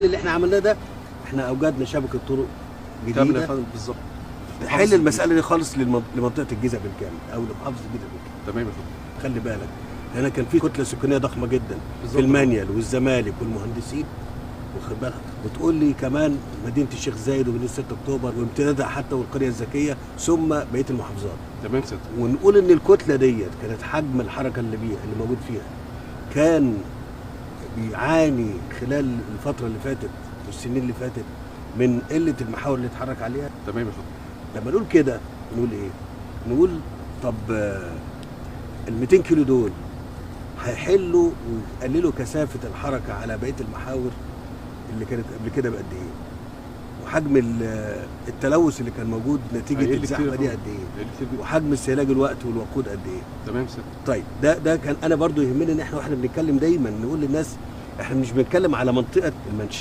اللي احنا عملناه ده، احنا اوجدنا شبكة طرق كاملة يا جديدة فندم بالظبط. تحل المسالة دي خالص لمنطقه الجيزة بالكامل او لمحافظه الجيزة بالكامل. تمام يا فندم. خلي بالك هنا كان في كتلة سكانية ضخمة جدا بالظبط. في المانيال والزمالك والمهندسين، واخد بالك، وتقول لي كمان مدينة الشيخ زايد ومدينة 6 اكتوبر وامتدادها حتى والقريه الذكية ثم بقية المحافظات. تمام سيادتك. ونقول ان الكتلة ديت كانت حجم الحركة اللي بيها اللي موجود فيها كان بيعاني خلال الفترة اللي فاتت والسنين اللي فاتت من قلة المحاور اللي اتحرك عليها. تمام يا فندم. لما نقول كده نقول ايه؟ نقول طب ال 200 كيلو دول هيحلوا ويقللوا كثافة الحركة على بقية المحاور اللي كانت قبل كده بقد ايه؟ وحجم التلوث اللي كان موجود نتيجة هيقل كتير الزحمة يا دي فندم. قد ايه؟ هيقل كتير جدا. وحجم استهلاك الوقت والوقود قد ايه؟ تمام سيادتك. طيب ده كان انا برضو يهمني ان احنا واحنا بنتكلم دايما نقول للناس احنا مش بنتكلم على منطقة المنشيه.